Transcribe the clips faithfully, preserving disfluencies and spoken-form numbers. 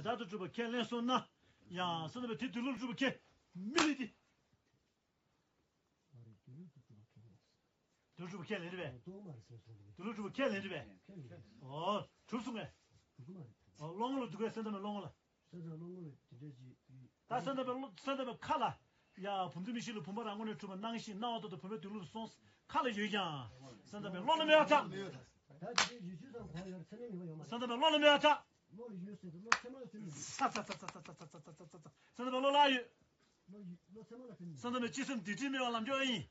བདག་ཏུ་གྲུབ་པ་ཁས་ལེན་སོང་ན། ཡང་བསོད་ནམས་པས་དེ་དུས་ལུགས་གྲུབ་པ་ཁས་མི་ལེན་ཏེ། དུས་ལུགས་གྲུབ་པ་ཁས་ལེན་རེད་པས། དུས་ལུགས་གྲུབ་པ་ཁས་ལེན་རེད་པས། ཨོ། གྲུབ་སོང་ངས། ཨོ། སློང་མོ་ལ་འདུག་གས། སེམས་ཙམ་པའི་སློང་མོ་ལ། སེམས་ཙམ་སློང་མོ་ལ་དེ་འདྲ་ཅིག་ད་སེམས་ཙམ་པའི་སེམས་ཙམ་པའི་ཁ་ལ། ཡ། བུམ་འདུས་མིག་ཤེས་ལ་བུམ་པ་རང་ངོས་ནས་གྲུབ་པ་སྣང་ཞིང་སྣང་བ་ལྟར་དུ་བུམ་པའི་དུས་ལུགས་སོང་། ཁ་ལ་ཡོད་ཀྱང་། སེམས་ཙམ་པའི་བློ་ལ་མེད་པར་ཐལ། ད་དེ་འདྲའི་ཡུལ་ཆོས་ཙམ་གོ་ཡོད་ཚད་མའི་ངེས་པ་ཡོད་མ་རེད། སེམས་ཙམ་པའི་བློ་ལ་མེད་པར་ཐལ། བློ་ལ་ཡོད་ཟེར་ཏེ་བློ་ཚད་མ་ལ་བརྟེན་ནས། ས་ས་ས་ས། སེམས་ཙམ་པའི་བློ་ལ་ཡོད། བློ་ཡོད། བློ་ཚད་མ་ལ་བརྟེན་ནས། སེམས་ཙམ་པའི་སྤྱི་སེམས་འདུས་འདྲིས་མེད་པ་ལམ་འཇོག་ཡིན།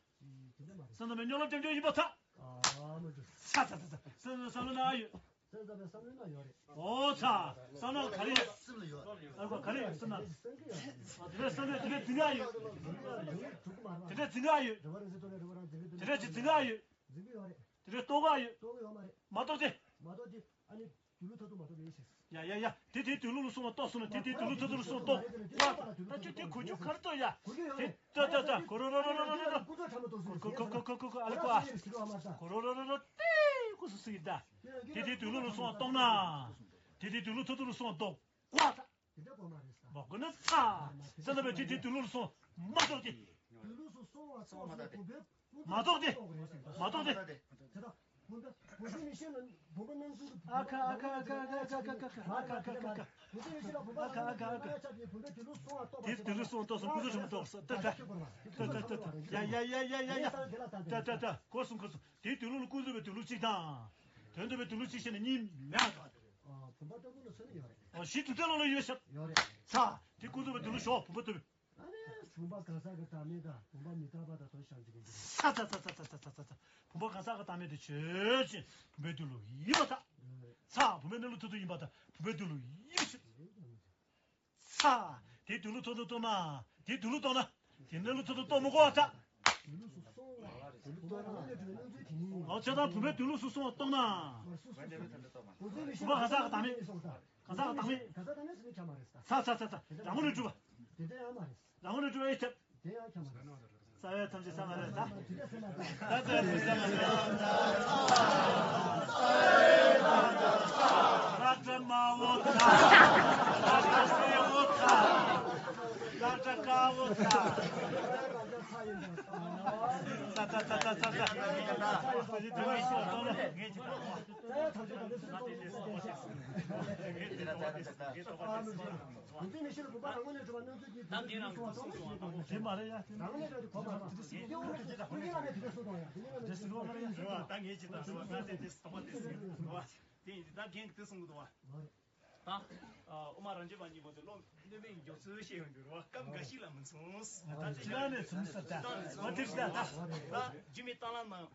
དེ་འདྲ་མ་རེད། སེམས་ཙམ་པའི་སྨོན་ལམ་རྒྱབ་འཇོག་ཡིན་པར་ཐལ། ཨ་མ་འགྲོ། ས་ས་ས་ས། སེམས་ཙམ་པའི་བསམ་བློའི་ནང་ཡོད། སེམས་ཙམ་པའི་བསམ་བློའི་ནང་ཡོད་རེད། ཨོ་ཚ། བསམ་བློ་ག་རེ་ཡོད། སེམས་ལ་ཡོད། ཨ་ཁོ་ག་རེ་ཡོད་སེམས་ནང་། ཨ་དེ་འདྲ་བསམ་བློ་དེ་འདྲ་འཛིན་ག་ཡོད། དེ་འདྲ་འཛིན་ག་ཡོད། དེ་འདྲ་ཅིག་འཛིན་ག་ཡོད། འཛིན་གི་ཡོད་རེད། དེ་འདྲ་རྟོགས་ག་ཡོད། རྟོགས་གི་ཡོད་མ་རེད། མ་རྟོགས་ཏེ། མ་རྟོགས་ཏེ། ཨ་ནི། དུས་ལུགས་མཐར་ཐུག་མ་རྟོགས་པའི་ཕྱིར། ཡ་ཡ་ཡ། དེ་དེའི་དུས་ལུགས་ལ་སོང་བ་རྟོགས་སོང་ན་དེ་དེའི་དུས་ལུགས་མཐར་ཐུག་ལ་སོང་བ་རྟོགས། ད་ཁྱོད་དེ་གོ་རྒྱུ་ག་རེ་རྟོགས་ཡ། དེ་ད་ད་ད་གོ་རོ་རོ་རོ་རོ་རོ། གོ་གོ་གོ་གོ་གོ་ཨ་ལེ་ཀོ་ཨ། གོ་རོ་རོ་རོ་རོ་ཏེ་ཀོ་སུ་སུ་ཡིན་ད། དེ་དེའི་དུས་ལུགས་ལ་སོང་བ་རྟོགས་ན། དེ་དེའི་དུས་ལུགས་མཐར་ཐུག་ལ་སོང་བ་རྟོགས། ཀོ་ཨ་ད། དེ་འདྲ་གོ་མ་རེད་ས། མ་གོ་ན་ཚ། ས་ན་བའི་དེ་དེའི་དུས་ལུགས་ལ་སོང་མ་རྟོགས་ཏེ། དུས་ལུགས་སུ་སོང་བ་རྟོགས་སོང་བུམ་པའི། མ་རྟོགས་ཏེ། མ་རྟོགས་ཏེ། དེ་དག་བུམ་པའི་བུམ་པའི་མིག་ཤེས་ལ་བུམ་པ་སྣང་ཚུལ་དུ། ཨ་ཁ་ཨ་ཁ་ཨ་ཁ་ཨ་ཁ་ཨ་ཁ་ཨ་ཁ། བུམ་པའི་མིག་ཤེས་ལ་བུམ་པ་སྣང་ཚུལ་དུ་སྣང་བ་ཆགས་པའི་བུམ་པའི་དུས་ལུགས་སོང་བ་རྟོགས་པ། དེ་དུས་ལུགས་སོང་རྟོགས་སོང་ཀུན་རྫོབ་ཆེན་པོ་རྟོགས་སོང་། ད་ད་ད་ད་ད། ཡ་ཡ་ཡ་ཡ་ཡ་ཡ། ད་ད་ད། གོ་སོང་གོ་སོང་། དེའི་དུས་ལུགས་ལ་ཀུན་རྫོབ་པའི་དུས་ལུགས་གཅིག་དང་། དོན་དམ་པའི་དུས་ལུགས་གཅིག་བྱས་ནས་གཉིས་མེད་པ། བུམ་པ་ལྟ་བུ་ལ་མཚོན་ན་ཡོད་རེད། ཨོ་གཞི་དུས་མཐའི་ལོགས་ལ་ཡོད་ཤག་ཡོད་རེད། ཚ། དེ་ཀུན་རྫོབ་པའི་དུས་ལུགས་ཞོག་བུམ་པ་ལྟ་བུ། ཨ་ནི་བུམ་པ་གང་ཟག་གི་བདག་མེད་དང་བུམ་པ་མི་རྟག་པ་དང་དོན་བྱང་ཆུབ་ཀྱི་འདུ། ས་ས་ས། བུམ་པ་གང་ཟག་གི་བདག་མེད་དེ་ཆོས་ཅན་བུམ་པའི་དུས་ལུགས་ཡིན་པར་ཐལ། ཡོད་རེད། ཚ། བུམ་པའི་གནས་ལུགས་མཐར་ཐུག་ཡིན་པར་ཐལ། བུམ་པའི་དུས་ལུགས་ཡིན་ཕྱིར། ཚ། དེའི་དུས་ལུགས་མཐར་ཐུག་རྟོགས་ན། དེའི་དུས་ལུགས་རྟོགས་ན། དེའི་གནས་ལུགས་མཐར་ཐུག་རྟོགས་མི་དགོས་པར་ཐལ། ཨོ་ཆ་ཚང་བུམ་པའི་དུས་ལུགས་སུ་སོང་བ་རྟོགས་ན། བུམ་པ་གང་ཟག་གི་བདག་མེད། གང་ཟག་གི་བདག་མེད། ས་ས་ས་ས། རང་ངོས་ནས་གྲུབ་པ། རང་ངོས་ནས་གྲུབ་པ་ཡིན་ཐབས། རྩ་བའི་ཐམས་ཅད་ས་མ་རེད་ད། ད་ལྟ་ཡང་ས་མ་རེད། ར་ཏྲ་མ་བོ་ད། ར་ཏྲ་སེ་བོ་ད། ར་ཏྲ་ཀ་བོ་ད། ད་ད་ད་ད་ད། བུམ་པའི་མིག་ཤེས་ལ་བུམ་པ་རང་ངོས་ནས་གྲུབ་པ་སྣང་ཚུལ་གྱི་བུམ་པའི་དུས་ལུགས་སོང་བ་རྟོགས་ན་ཞེས་པ། དེ་མ་རེད་ཡ། དེ་རང་ངོས་ནས་གྲུབ་པ་དེ་མ་རེད་ཡ། དེ་ནི་ང་ནས་དེ་འདྲ་གསུངས་དང་ཡ། དེ་ནི་ང་ནས་དེ་འདྲ་གསུངས་དང་ཡ། དེ་ནི་ང་ནས་དེ་འདྲ་གསུངས་དང་ཡ། ད་ངས་ཅི་ལྟར་ཟེར་བ་ད་དེ་དེ་སྟོང་པ་དེ་ཟེར་བ། དེ་ཡིན་ད་རྒན་གྱིས་དེ་གསུང་གི་འདུག་བ། ད། ཨ་དབུ་མ་རང་རྒྱུད་པ་གཉིས་པོ་དེ་བློ་སྣོན་པའི་མགྱོགས་ཚུལ་བཤད་ཡོང་རྒྱུ་རེད་བ། སྐབས་འགའ་ཞིག་ལ་མི་མཚུངས། ད་དེ་ཅི་ལ་ནས་མཚུངས་ས་ད། ད་རྒྱུད་མའི་རྟགས་ལ་ནང་།